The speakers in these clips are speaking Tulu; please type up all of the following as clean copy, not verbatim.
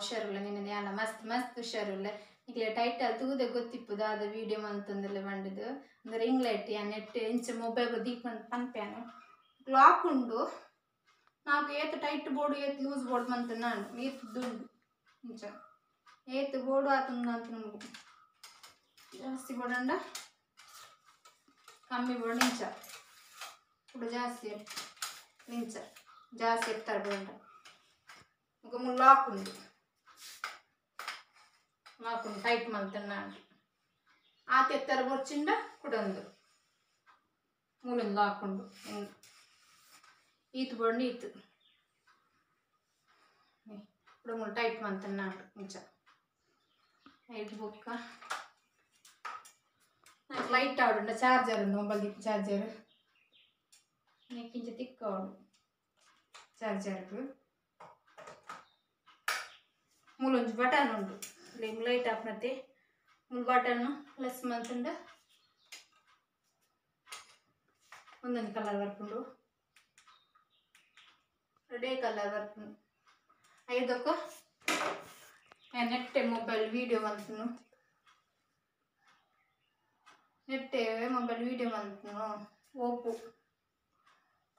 ಹುಷಾರುಲ್ಲ ನಿನ್ನ ಯಾನ ಮಸ್ತ್ ಮಸ್ತ್ ಹುಷಾರುಲ್ಲ ನಿಕ್ಲೆ ಟೈಟಲ್ ತೂದೆ ಗೊತ್ತಿಪ್ಪುದ ಅದ ವಿಡಿಯೋ ಮಂತಂದಲ್ಲ ಬಂಡಿದ್ದು ಅಂದ್ರೆ ರಿಂಗ್ ಲೈಟ್ ಯಾ ನೆಟ್ ಇಂಚ ಮೊಬೈಲ್ ದೀಪ ಪನ್ಪ್ಯಾನು ಕ್ಲಾಕ್ ಉಂಡು నాకు ಏತ್ ಟೈಟ್ ಬೋರ್ಡ್ ಏತ್ ಲೂಸ್ ಬೋರ್ಡ್ ಮಂತ ನಾನು ಏತ್ ದುಂಡು ಇಂಚ ಏತ್ ಬೋರ್ಡ್ ಆತಂದು ಅಂತ ನಮ್ಗೆ ಜಾಸ್ತಿ ಬೋರ್ಡ್ ಕಮ್ಮಿ ಬೋರ್ಡ್ ಇಂಚ ఇప్పుడు ಜಾಸ್ತಿ ಇಂಚ ಜಾಸ್ತಿ ಎತ್ತರ ಬೋರ್ಡ್ ఒక లాక్ ఉంది లాక్ ఉంది టైట్ మంతున్నాను ఆత ఎత్తర బొచ్చిండ కుడందు మూలం లాక్ ఉండు ఈతు బొండి ఈతు ఇప్పుడు మూడు టైట్ మంతున్నాడు ఇంచ లైట్ బొక్క నాకు లైట్ ఆడుండ చార్జర్ ఉంది మొబైల్ ఛార్జర్ నీకు ఇంచ తిక్క ఆడు ಚಾರ್ಜರ್ಗು ಮೂಲೊಂಜಿ ಬಟನ್ ಉಂಡು ಲೈಟ್ ಆಫ್ನತೆ ಮೂಲು ಬಟನ್ ಪ್ಲಸ್ ಮಂತುಂಡ ಒಂದೊಂದು ಕಲರ್ ಬರ್ಪುಂಡು ರೆಡ್ ಕಲರ್ ಬರ್ಪುಂಡು ಐದಕ್ಕ ನೆಟ್ಟೆ ಮೊಬೈಲ್ ವೀಡಿಯೋ ಮಂತುನು ನೆಟ್ಟೆ ಮೊಬೈಲ್ ವೀಡಿಯೋ ಮಂತುನು ಓಪೋ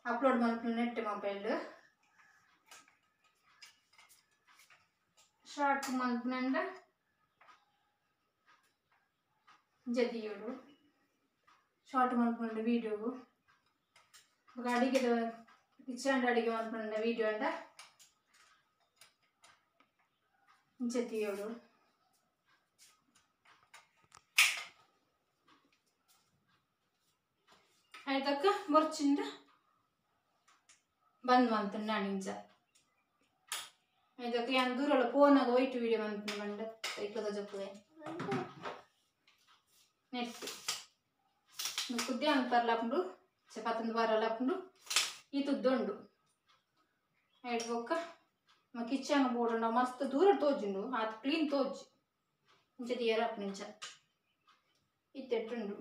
ಅಪ್ಲೋಡ್ ಮಂತುನು ನೆಟ್ಟೆ ಮೊಬೈಲ್ ಶಾರ್ಟ್ ಮಲ್ಪುನಂಡ ಜದಿಯೋಡು ಶಾರ್ಟ್ ಮಲ್ಪುನಂಡ ವೀಡಿಯೋ ಬೊಕ ಅಡಿಗೆದ ಕಿಚನ್ ಅಡಿಗೆ ಮಲ್ಪುನಂಡ ವೀಡಿಯೋ ಅಂಡ ಜದಿಯೋಡು ಐದಕ್ಕ ಬೊರ್ಚಿಂಡ ಬಂದ್ ಮಲ್ತುಂಡ ಇಂಚ ಇದಕ್ಕೆ ಯಾನ್ ದೂರಲ ಫೋನಾಗ ವೈಟ್ ವಿಡಿಯೋ ಮಂತುಂಡು ಬಂಡ ಐಕ್ಲದ ಜಪ್ಪುವೆ ನೆಟ್ ಕುದ್ದೆ ಅಂತಾರಲಾಪುಂಡು ಚಪಾತಂದು ಬಾರಲಾಪುಂಡು ಈ ತುದ್ದುಂಡು ಐಟ್ ಬೊಕ್ಕ ಮ ಕಿಚನ್ ಬೋರ್ಡ್ ಮಸ್ತ್ ದೂರ ತೋಜುಂಡು ಆತ್ ಕ್ಲೀನ್ ತೋಜು ಇಂಚ ದಿಯರಪ್ಪು ಇಂಚ ಇತ್ತೆಟ್ಟುಂಡು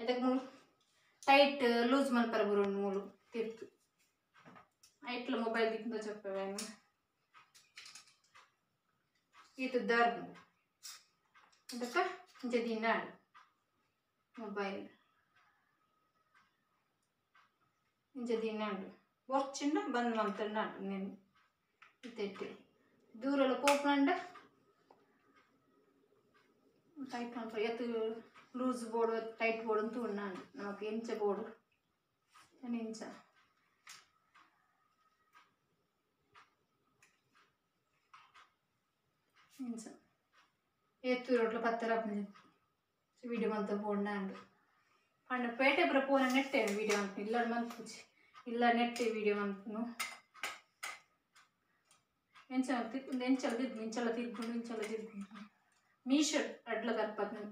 ಇದಕ್ಕೆ ಮೂಲು ಟೈಟ್ ಲೂಸ್ ಮಲ್ಪರ ಬರುಂಡು ಮೂಲು ತಿರ್ತು ఇట్లా మొబైల్ దిక్కుందో చెప్పాను ఈత దారు ఇంతక ఇంత తిన్నాడు మొబైల్ ఇంత తిన్నాడు వచ్చిండ బంద్ మంతున్నాడు నేను ఇతెట్టి దూరంలో పోపునండ టైట్ ఎత్తు లూజ్ బోర్డు టైట్ బోర్డు అంటూ ఉన్నాడు నాకు ఇంచ బోర్డు నేను ఇంచ ఇంచ ఎత్తు రోడ్ల పత్తర వీడియో అంతా పోండాడు అండ్ పేట ఇప్పుడు పోన నెట్టే వీడియో అంత ಇಲ್ಲ మంచి ಇಲ್ಲ నెట్టే వీడియో అంతను ఎంచ ఎంచల తిరుగు ఇంచల తిరుగుండు ఇంచల తిరుగుండు మీషో అట్లా తప్పదు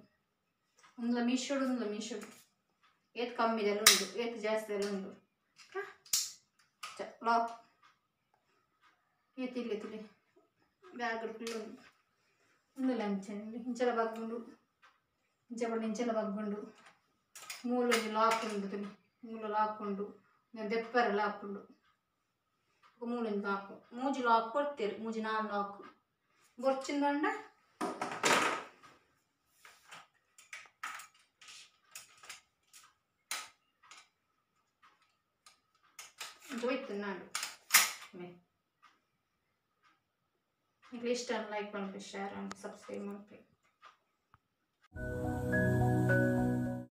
ఉందిలో మీషోడు ఉందిలో మీషోడు ఏది కమ్మిదలు ఉండు ఏది జాస్తి ఉండు లాక్ ఏ తిల్లి తిల్లి బ్యాగ్ ఫుల్ ఉంది ఉందిలే అంచండి ఇంచెల బగ్గుండు ఇంచెపడి ఇంచెల బగ్గుండు మూలు లాక్ ఉండు మూల లాక్ ఉండు నేను దెప్పర లాక్ ఉండు ఒక మూడు లాక్ మూజు లాక్ కొడతారు మూజు నాలుగు లాక్ బొచ్చిందండ పోతున్నాడు మీకు ఇష్టం లైక్ పంపి షేర్ అండ్ సబ్స్క్రైబ్ పంపి.